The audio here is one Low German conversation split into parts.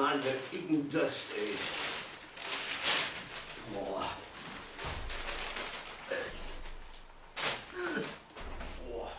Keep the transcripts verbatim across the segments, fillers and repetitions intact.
Mann, wat ik en Döst, ey. Boah. Es. Boah.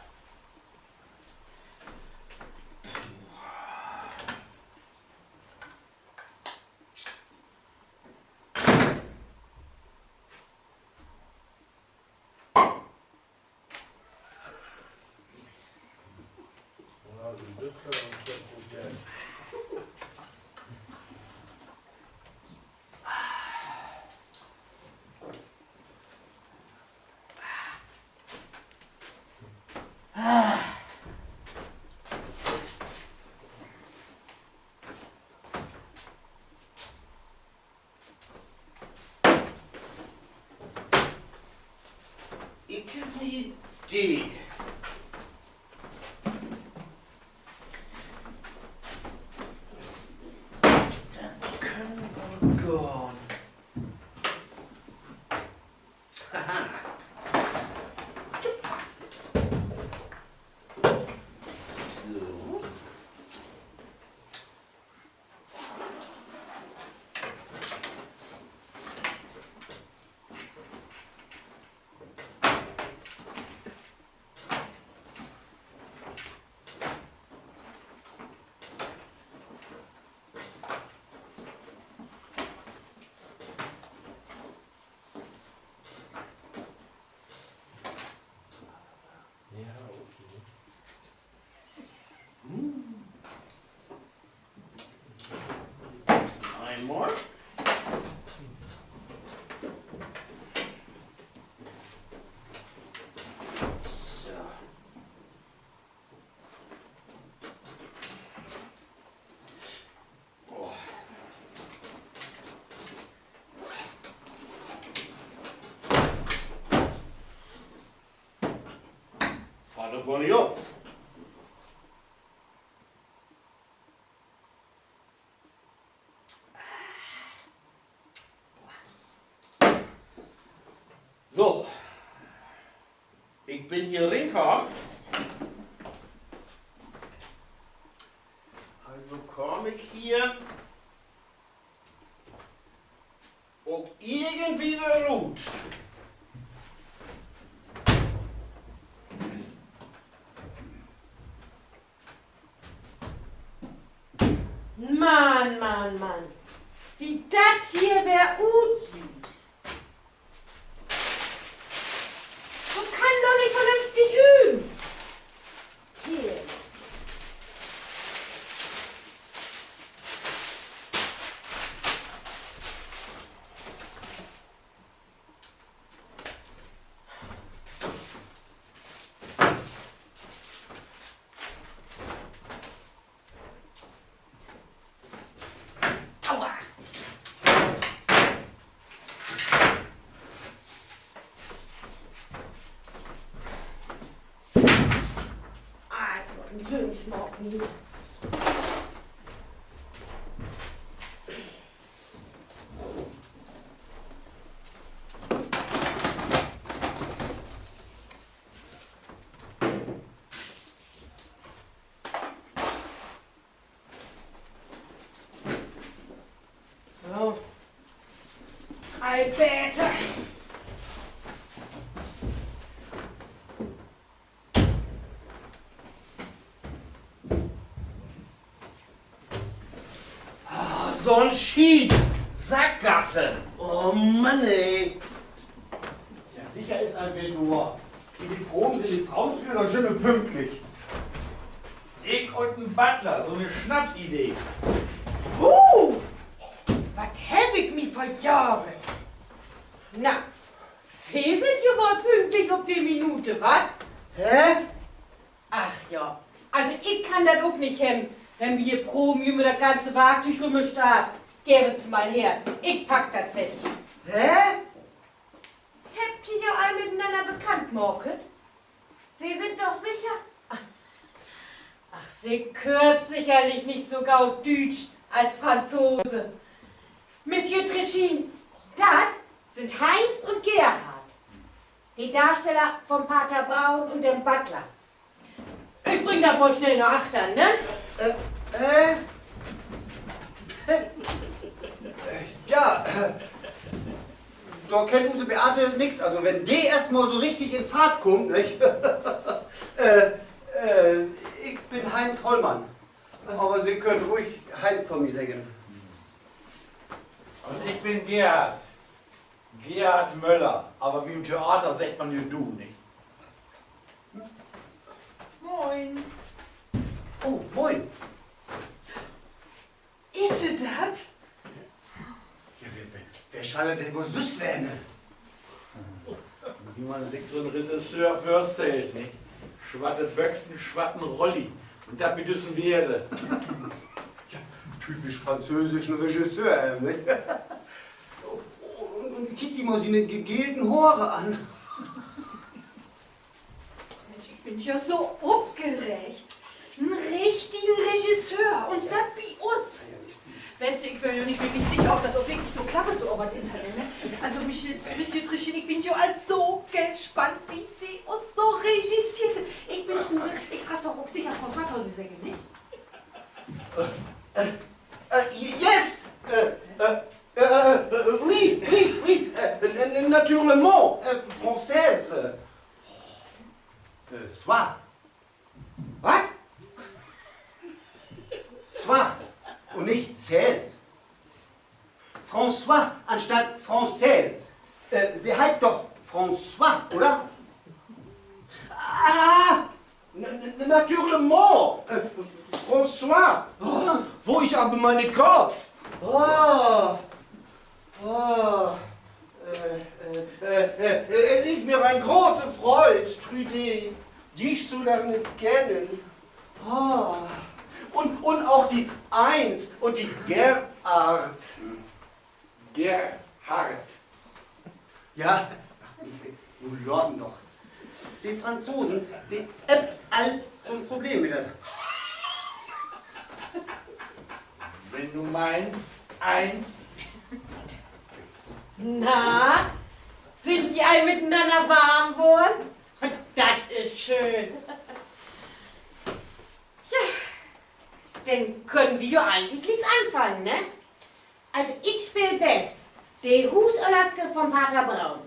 Ik heff en Idee. Dat kunn woll gahn. So. Eenmal. So. Faat doch gor nich op. So. Ik bün hier rinkamen. Also kaam ik hier ok irgendwie weer rut. Mann, Mann, Mann. Wie dat hier weer utsüht. So kann doch nich vernünftig üben. Hier. Aua! Ah, ik mutt en Söns maken hier. So. Al beter. Ah, so'n Schiet. Sackgasse. Oh Mann, ey. Ja, sicher is al weer dor. De Proben sünd in Ausführung, sünd pünktlich. Ik un en Butler, so 'ne Schnapsidee. Huh, wat heff ik mi verjaagt. Na, Se sünd ja woll pünktlich op de Minute, wat? Hä? Ach ja, also ik kann dat ok nich hebben, wenn bi de Proben jümmer dat ganze Warktüüg rümmer steiht. Geevt Se mal her, ik pack dat weg. Hä? Hebbt ji jo al mitenanner bekannt maakt? Se sünd doch sicher, ach, Se köönt sicherlich nich so goot Düütsch as Franzose. Monsieur Treschin, dat sünd Heinz un Gerhard, de Darsteller von Pater Braun un den Butler. Ik bring dat mal snell na achtern, ne? Äh, äh. Ja, dor kennt use Beate nix. Also, wenn de eerstmal so richtig in Fahrt kummt, nich? Äh, äh, ik bün Heinz Hollmann. Aver Se köönt ruhig Heinz to mi seggen. Un ik bün Gerhard. Gerhard Möller. Aver bi 'n Theater seggt man jo du, nich? Moin. Oh, moin. Is se dat? Ja, wer, wer, wer schall dat denn woll süss ween? Wo man sik so 'n Regisseur vörstellt, nich? Swatte Böxen, swatten Rolli. Un dat bi düssen Wedder. Ja, typisch französischen Regisseur, nich? Un, un kiek di mal siene gegelten Hoor an. Minsch, ik bün ja so opgeregt. En richtigen Regisseur. Un dat bi us. Weetst du, ik weer ja nich wirklich sicher, of dat ok wirklich so klappt, so över 't Internet, ne? Also, Miss Jüttrichin, ik bün ja al so gespannt, wo Se us so regisseert. Ik bün Trude, ik draff doch ok seker François to Se seggen, nich? Äh, äh, yes! Äh, äh, äh, oui, oui, oui, äh, n-, n-, naturellement, äh, Française. Äh, soit. Wat? Soit. Un nich seize. François anstatt Française. Äh, Se heet doch François, oder? Ah! N-, n-, n-, naturellement. Äh, François. Oh, wo is aber mein Kopf? Oh. Oh. Äh, äh, äh, äh, es ist mir eine große Freude, Trude, dich zu lernen kennen. Ah. Und, und auch die Eins und die Gerhard. Gerhard. Ja, nu laat doch. De Franzosen, de hebbt all so'n Problem mit dat. Wenn du meinst, eins. Na, sünd ji all mitenanner warm worrn? Dat is schöön. Ja, denn köönt wi jo egentlich glieks anfangen, ne? Also, ik speel Bess, de Huusöllerske von Pater Braun.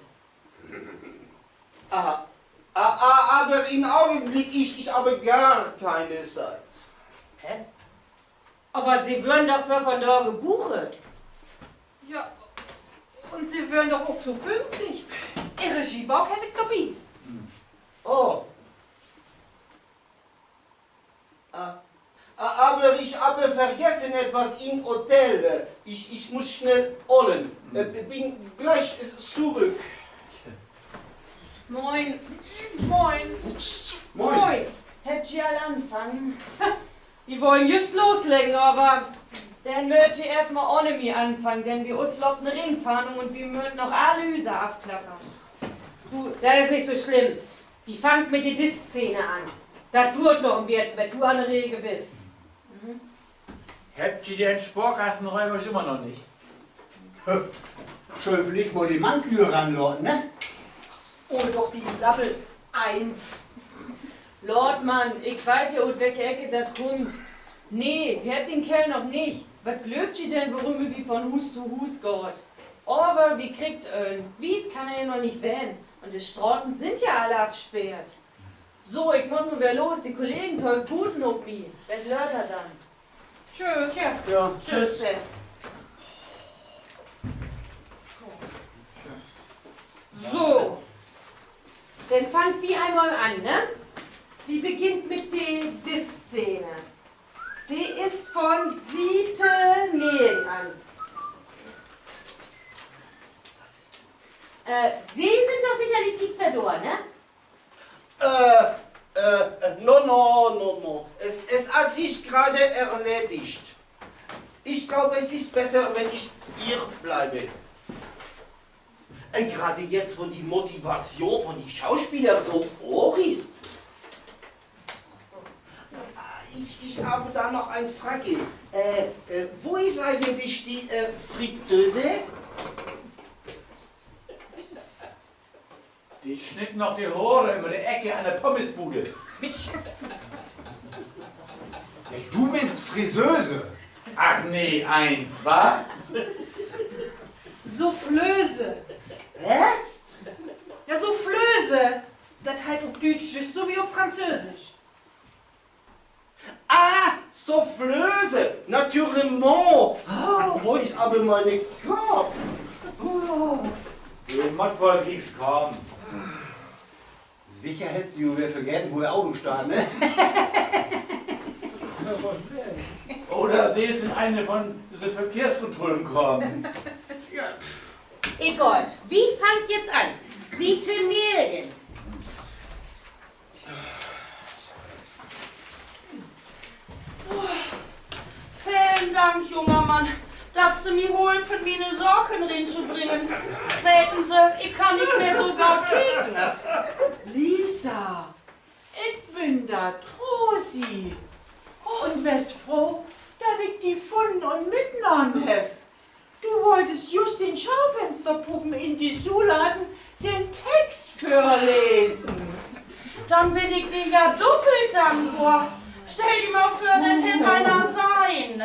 Ah, a-, a-, aber im Augenblick, ich, ich habe gar keine Zeit. Hä? Aver Se wörrn doch för vondage buucht. Ja, un Se wörrn doch ok so pünktlich. Ehr Regiebook heff ik dorbi. Oh. Ah, a-, aber ich habe vergessen etwas im Hotel. Ich, ich muss schnell holen. Äh, bin gleich, äh, zurück. Moin. Moin. Moin. Moin. Hebbt ji all anfangen? Wi wollen jüst losleggen, aver denn mööt ji eerstmal ohne mi anfangen, denn bi us löppt 'ne Ringfahndung un wi mööt noch alle Hüser afklappern. Du, dat is nich so slimm. Wi fangt mit de Dissszene an. Dat duert noch en beten, bet du an de Reeg büst. Hebbt ji den Sparkassenräuber jümmer noch nich? Schöölt villicht mal de Mannslüüd ranlaten, ne? Hol doch dien Sabbel. Eins. Laat man, ik weet ja, ut welke Eck dat kummt. Nee, wi hebbt den Kerl noch nich. Wat glöövt ji denn, worüm wi von Huus to Huus gaht? Aver wi kriegt em. Wiet kann he ja noch nich ween. Un de Straten sünd ja all afsperrt. So, ik mutt nu weer los. De Kollegen töövt buten op mi. Bet later denn. Tschüss. Ja, tschüss. So, denn fangt wi eenmal an, ne? Wi beginnt mit de Dissszene. De is von Siete negen an. Äh, Se sünd doch sekerlich glieks weer dor, ne? Äh, äh, äh, no, no, no, no. Es, es hat sich gerade erledigt. Ich glaube, es ist besser, wenn ich hier bleibe. Äh, gerade jetzt, wo die Motivation von die Schauspieler so hoch ist. Ich, ich habe da noch ein Frage. Äh, äh, wo ist eigentlich die, äh, Fritteuse? De snitt noch de Hoor üm de Eck an de Pommesbude. Nee, du meenst Friseuse. Ach nee, eens, wa? Souffleuse. Hä? Ja, Souffleuse. Dat heet op Düütsch jüst so wie op Französisch. Ah, Souffleuse, naturellement. Ah, wo ik aver mien Kopp. Ah. De mutt woll glieks kamen. Seker hett se jo weer vergeten, wo ehr Auto steiht, ne? Oder se is in eene von düsse Verkehrskontrollen kamen. Egal, wi fangt jetzt an. Siete negen. Velen Dank, junger Mann, dat Se mi hulpt, miene Saken rintobringen. Weten Se, ik kann nich mehr so goot kieken. Lisa, ik bün dat, Rosi. Un wees froh, dat ik di funnen un mitnahmen heff. Du wolltest just den Schaufensterpuppen in de Suhladen den Text vörlesen. Denn bün ik di ja duppelt dankbor. Stell di mal vör, dat hett eener sehn.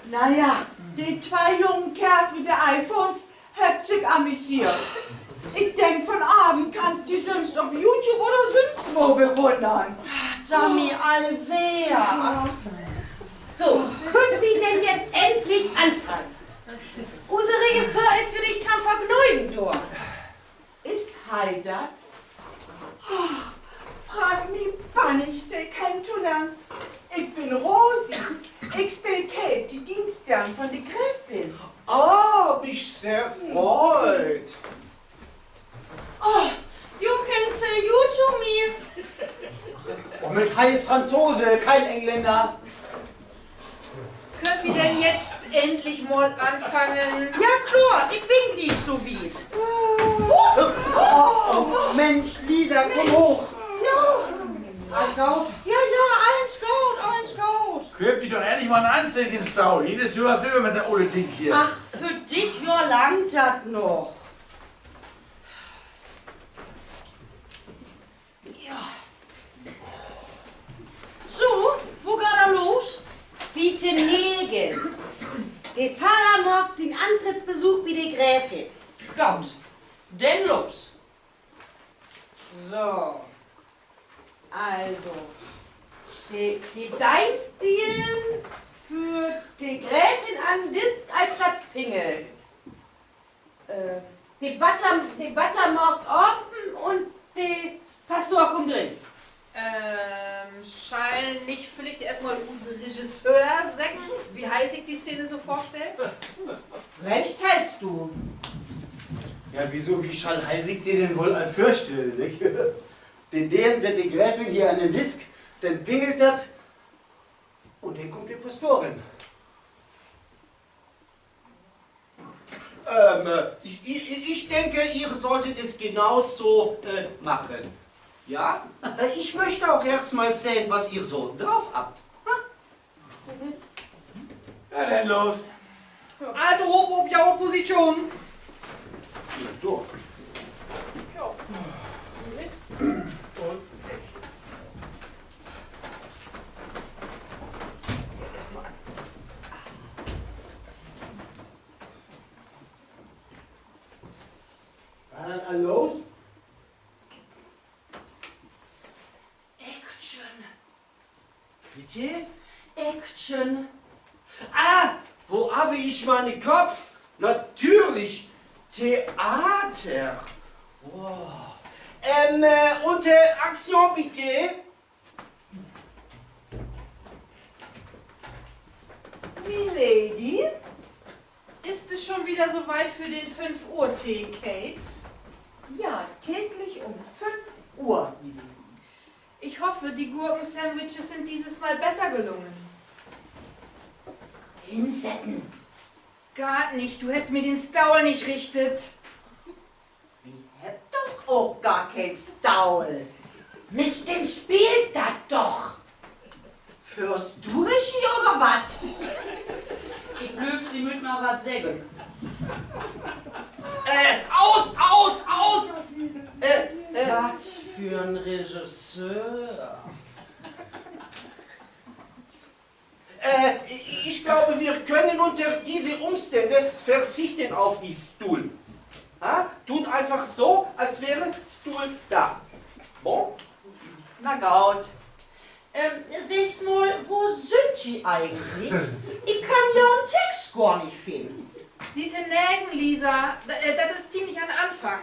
Na ja, de twee jungen Keerls mit de iPhones hebbt sik amüseert. Ik denk, vonavend kannst di sülvst op YouTube oder sünst wo bewunnern. Dummi, al weer. So, köönt wi denn jetzt endlich anfangen? Use Regisseur is jo nich to'n Vergnögen dor. Is he dat? Freit mi bannig, Se kennentolehren. Ik bün Rosi. Ik speel Käthe, de Deenstin von de Gräfin. Ah, hab ik sehr freut. Oh, you can say you to me. Oh, Mensch, he is Franzose, keen Englänner. Köönt wi denn jetzt endlich mal anfangen? Ja, kloor, ik bün gliek so wiet. Oh, Mensch, Lisa, kumm hooch. Ja. Allens goot? Ja, ja, allens goot, allens goot. Kööp di doch endlich mal en anstännigen Stohl. Jedes Johr düt wi mit dat ole Ding hier. Ach, för dit Johr langt dat noch. Ja. So, wo geiht dat los? Siete negen. De Pfarrer maakt sien Antrittsbesuch bi de Gräfin. Goot, denn los. So. Also, de, de Deenstin föhrt de Gräfin an'n Disk, as dat pingelt. Äh, de Butler, de Butler maakt apen un de Pastor kummt rin. Ähm, schall ik nich villicht eerstmal use Regisseur seggen, wo he sik de Szene so vörstellt? Recht hest du. Ja, wieso, wo schall he sik de denn woll al vörstellen, nich? De Deern sett de Gräfin hier an den Disk, denn pingelt dat un denn kummt de Pastor rin. Ähm, äh, ich, ich, ich denke, ihr solltet es genauso, äh, machen. Ja? Äh, ich möchte auch erst mal sehen, was ihr so drauf habt. Ha? Ja, denn los. Allt rop op jo Position. Ja, so. Geiht dat al los? Action. Bitte? Action. Ah, wo hab ich meinen Kopf? Natürlich, Theater. Oh. Ähm, äh, und, äh, Action, bitte. Milady, ist es schon wieder so weit für den Fünf-Uhr-Tee, Kate? Ja, täglich um fünf Uhr, Milady. Ich hoffe, die Gurkensandwiches sind dieses Mal besser gelungen. Hinsetten. Geiht nich, du hest mi den Stohl nich richtet. Wi hebbt doch ok gor keen Stohl. Mit den speelt dat doch. Föhrst du Regie oder wat? Ik glööv, Se mööt mal wat seggen. Äh, aus, aus, aus! Äh, äh. Wat för 'n Regisseur. Äh, ich glaube, wir können unter diese Umstände verzichten auf die Stuhl. Ha? Tut einfach so, als wäre Stuhl da. Bon? Na goot. Ähm, seggt mal, wo sünd ji egentlich? Ik kann jo'n Text gor nich finnen. Siet negen, Lisa. D-, äh, dat is ziemlich an Anfang.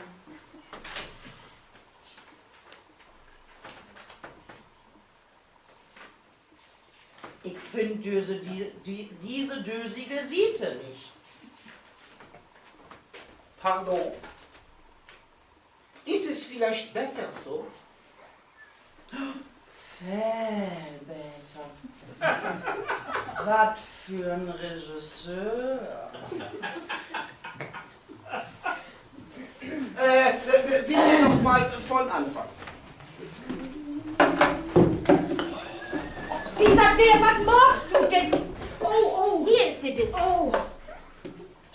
Ik finn düsse, di-, di-, disse dösige Siete nich. Pardon? Ist es vielleicht besser so? Veel beter. Wat för 'n Regisseur. Äh, äh, bitte noch mal von Anfang. Lisa, Deer, wat maakst du denn? Oh, oh, hier is de Disk. Oh.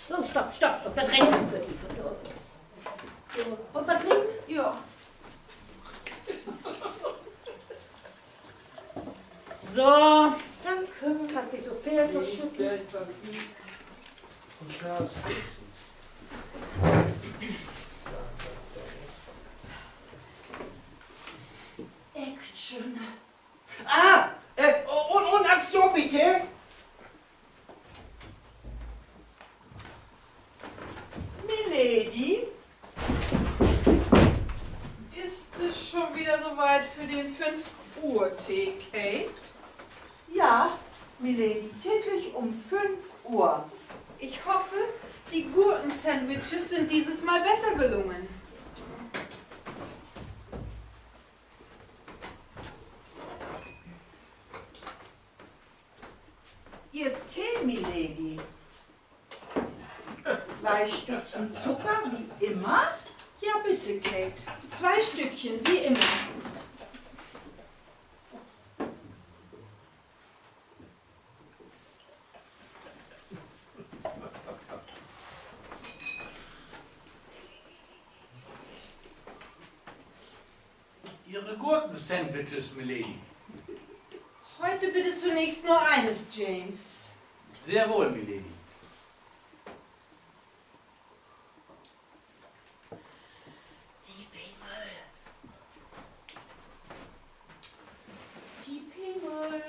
So, stopp, stopp, stopp. Dat reckt för di, för di. So, un wat drinken? Ja. So, danke. Kannst nich so veel verschütten. Action. Ah, äh, un, un Aktion bitte. Milady? Is dat schon wieder so weit för den Fünf-Uhr-Tee, Kate? Ja, Milady, täglich um fünf Uhr. Ich hoffe, die Gurkensandwiches sind dieses Mal besser gelungen. Ihr Tee, Milady. Zwei Stückchen Zucker, wie immer? Ja, bitte, Kate. Zwei Stückchen, wie immer. Ihre Gurkensandwiches, Milady. Heute bitte zunächst nur eines, James. Sehr wohl, Milady. De Pingel. De Pingel.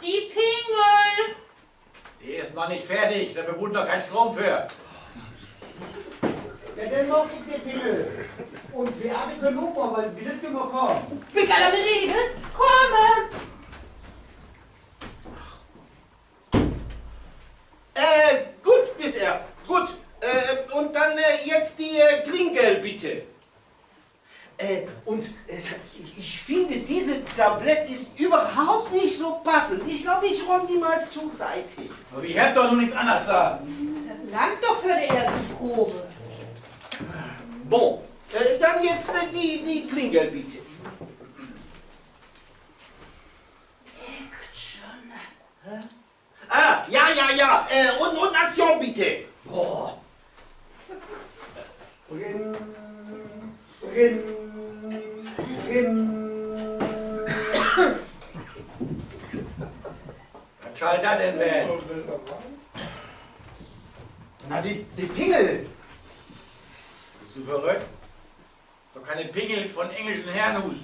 De Pingel! De is noch nich fertig, dor bruukt wi noch keen Stroom för. Ja, denn maak ik de Pingel. Un wi alle köönt opwarmen, wi lütt jümmer kamen. Bün ik al an de Reeg? Kamen! Äh, gut, bisher. Gut. Äh, und dann, äh, jetzt die, äh, Klingel, bitte. Äh, und, äh, ich, ich finde, diese Tablett ist überhaupt nicht so passend. Ich glaube, ich räum die mal zur Seite. Aver wi hebbt doch nu nix anners to doon. Dat langt doch för de eerste Proov. Bon, äh, dann jetzt, äh, die, die Klingel, bitte. Action. Hä? Ah, ja, ja, ja. Äh, und, und Aktion bitte. Boah. Rin, rin, rin. Wat schall dat denn ween? Na, de, de Pingel. Büst du verrückt? Is doch keen Pingel von engelschen Herrenhuus.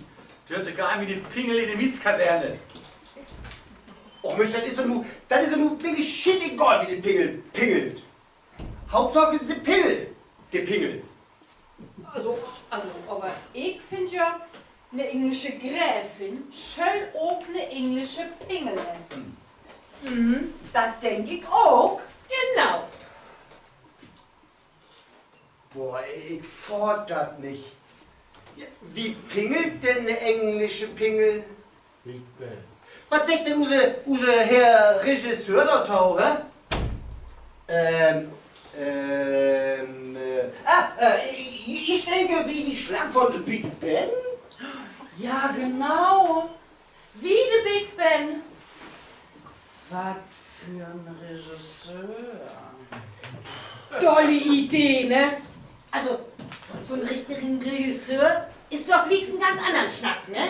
De höört sik jo an as de Pingel in de Mietskaserne. Och Minsch, dat is doch nu, dat is doch nu wirklich schietegal, wo de Pingel pingelt. Hauptsaak, se pingelt, de Pingel. Also, also, aver ik finn ja, 'ne engelsche Gräfin schall ok 'ne engelsche Pingel hebben. Mhm, dat denk ik ok. Genau. Boah, ey, ik faat dat nich. Ja, wo pingelt denn 'ne engelsche Pingel? Big Ben. Wat seggt denn use, use Herr Regisseur dorto, hä? Ähm, ähm, äh, ah, äh, ich, ich denke, wie die Schlag von Big Ben? Ja, genau. Wie de Big Ben. Wat för 'n Regisseur. Dolle Idee, ne? Also, von, von richtigen Regisseur is doch glieks en ganz annern Snack, ne?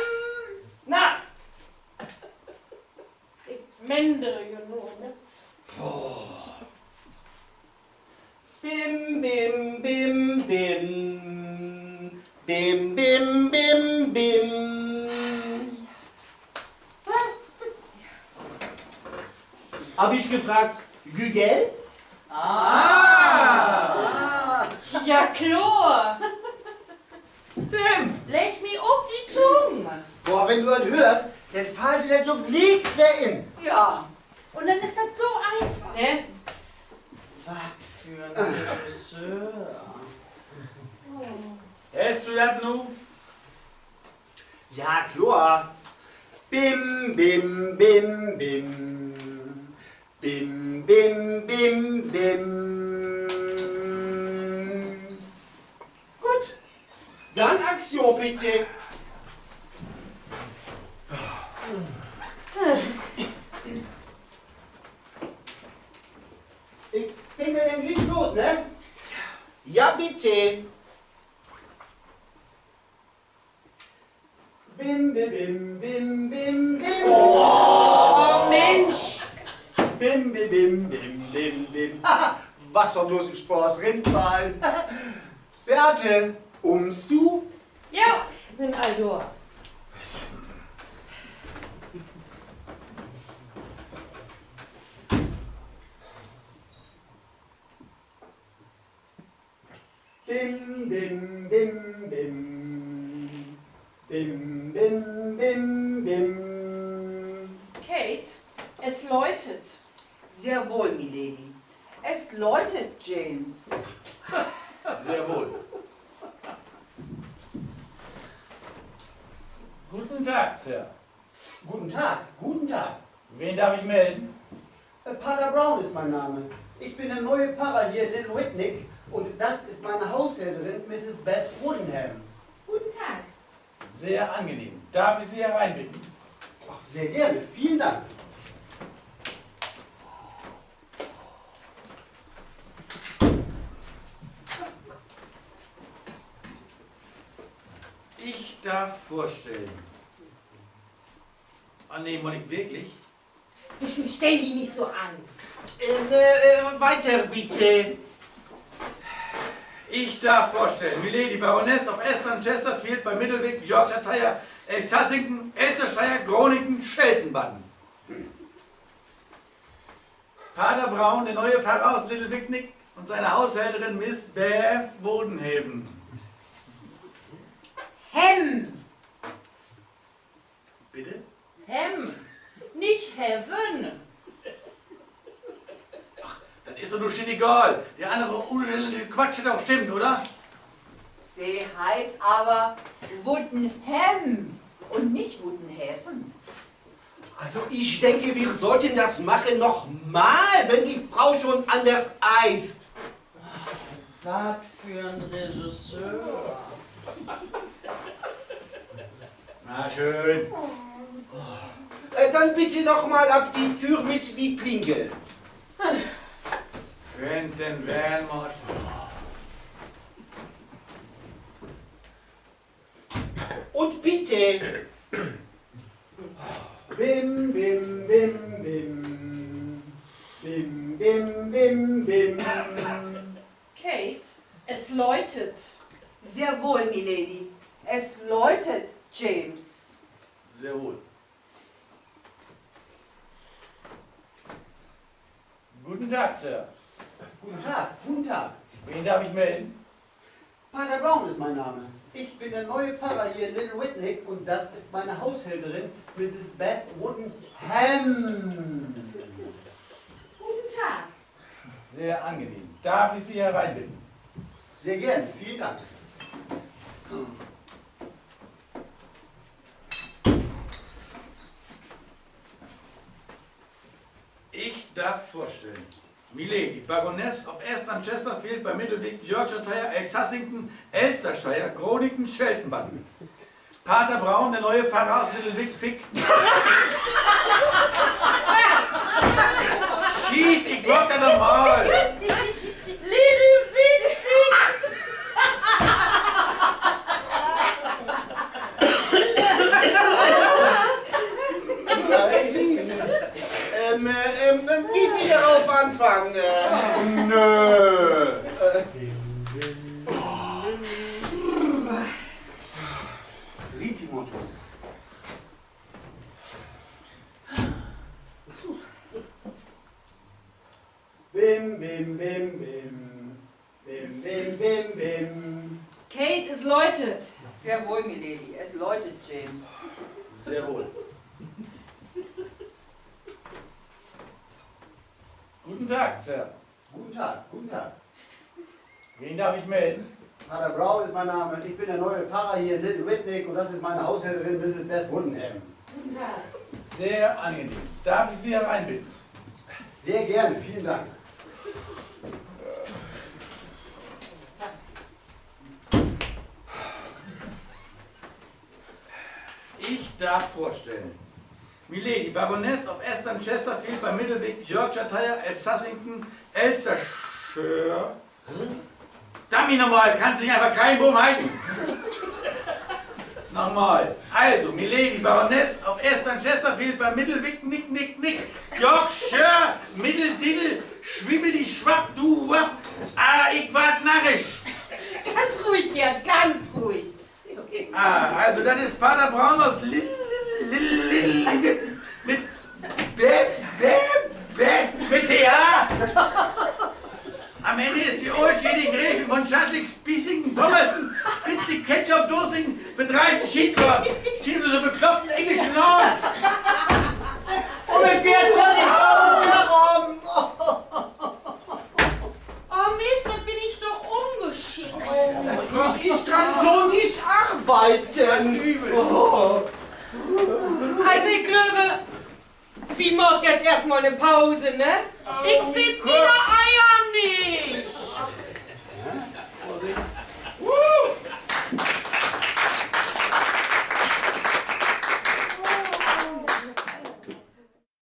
Na! Ik meen, jo, nu, ne? Bim, bim, bim, bim. Bim, bim, bim, bim. Hab ich gefragt, Gügel? Ah! Ja, kloor. Stimmt. Legg mi op de Tung. Boah, wenn du dat höörst, denn fallt di dat jo glieks weer in. Ja. Un denn is dat so eenfach, ne? Wat för en Regisseur. Hest du dat nu? Ja, kloor. Bim, bim, bim, bim. Bim, bim, bim, bim. Goot. Denn Aktion, bitte. Ik bün denn glieks los, ne? Ja, bitte. Bim, bim, bim, bim, bim, bim. Oh, Mensch! Bim, bim, bim, bim, bim, bim. Was för en bloßen Spaaß, rinfallen. Beate, ummst du? Ja, bün all dor. Bim, bim, bim, bim. Bim, bim, bim, bim. Kate, es läutet. Sehr wohl, Milady. Es läutet, James. Sehr wohl. Guten Tag, Sir. Guten Tag, guten Tag. Wen darf ich melden? Äh, Pater Brown ist mein Name. Ich bin der neue Pfarrer hier in Little Whitnick und das ist meine Haushälterin, Misses Beth Wodenham. Guten Tag. Sehr angenehm. Darf ich Sie hereinbitten? Ach, sehr gerne. Vielen Dank. Ich darf vorstellen. Ah, nee, mutt ik wirklich? Stell di nich so an. Äh, äh, weiter bitte. Ich darf vorstellen, Milady, Baroness of Aston Chesterfield bei Middlewick, Yorkshire, Sussex, Leicestershire, Groningen, Shelton Button. Pater Brown, der neue Pfarrer aus Little Whitnick, und seine Haushälterin Miss Bev Wodenhaven. Hem. Bitte? Hem, nich heaven. Ach, dat is doch nu schietegal. De annere Utschriften, de Quatsch, de stimmt, oder? Se heet aver Wuttenham un nich Wuttenheaven. Also, ich denke, wir sollten das Machen noch mal, wenn die Frau schon anders heißt. Wat för 'n Regisseur. Na schön. Äh, dann bitte noch mal ab die Tür mit die Klingel. Wenn denn wer mal. Und bitte. Bim, bim, bim, bim. Bim, bim, bim, bim. Kate, es läutet. Sehr wohl, Milady. Es läutet, James. Sehr wohl. Guten Tag, Sir. Guten Tag, guten Tag. Wen darf ich melden? Pater Brown ist mein Name. Ich bin der neue Pfarrer hier in Little Whitnick und das ist meine Haushälterin, Misses Beth Woodham. Guten Tag. Sehr angenehm. Darf ich Sie hereinbitten? Sehr gern, vielen Dank. Ich darf vorstellen, Milady, Baroness of Aston Chesterfield bei Middlewick, Yorkshire, Elsassington, Elstershire, Groningen, Cheltenham. Pater Brown, der neue Pfarrer aus Little Wick Fick. Schiet, ik maak dat normal. Little Wick Fick. Ähm, äh, ähm, ähm, wie wir darauf anfangen, äh, nö. Äh, Bim, bim, bim, bim. Bim, bim, bim, bim. Kate, es läutet. Sehr wohl, Milady. Es läutet, James. Sehr wohl. Guten Tag, Sir. Guten Tag, guten Tag. Wen darf ich melden? Pater Brown ist mein Name. Ich bin der neue Pfarrer hier in Little Whitnick und das ist meine Haushälterin, Misses Beth Woodham. Guten Tag. Sehr angenehm. Darf ich Sie hereinbitten? Sehr gerne, vielen Dank. Ich darf vorstellen, Milady, Baroness of Aston Chesterfield bei Middlewick, Yorkshire, Elsassington, Elstershire. Dammi nochmal, kannst du nich eenfach keen Boom halten? Nochmal. Also, Milady, Baroness of Aston Chesterfield bei Middlewick, Nick, Nick, Nick, Yorkshire, Middle, Diddle, Schwibbidi, Schwapp, du, Wapp. Ah, ik warr narrisch. Ganz ruhig, Gerd, ganz ruhig. Ah, also, dat is Pater Brown aus Lil-, Lil-, Lil-, Lil-, mit Bev, Bev, Bev, mit T H. Am Enne is de oolschiedige Gräfin von Schattlick, Spießingen, Pommersen, Fitzig, Ketchup, Dosingen, verdreihten Schietkorn. Schiet mit so bekloppten engelschen Namen. Un mit Beatrice. Oh Mist, wat bün ik doch ungeschickt. Ich, ich kann so nicht arbeiten. Oh. Also, ik glööv, wi maakt nu eerstmal 'ne Paus, ne? Ik finn mi dor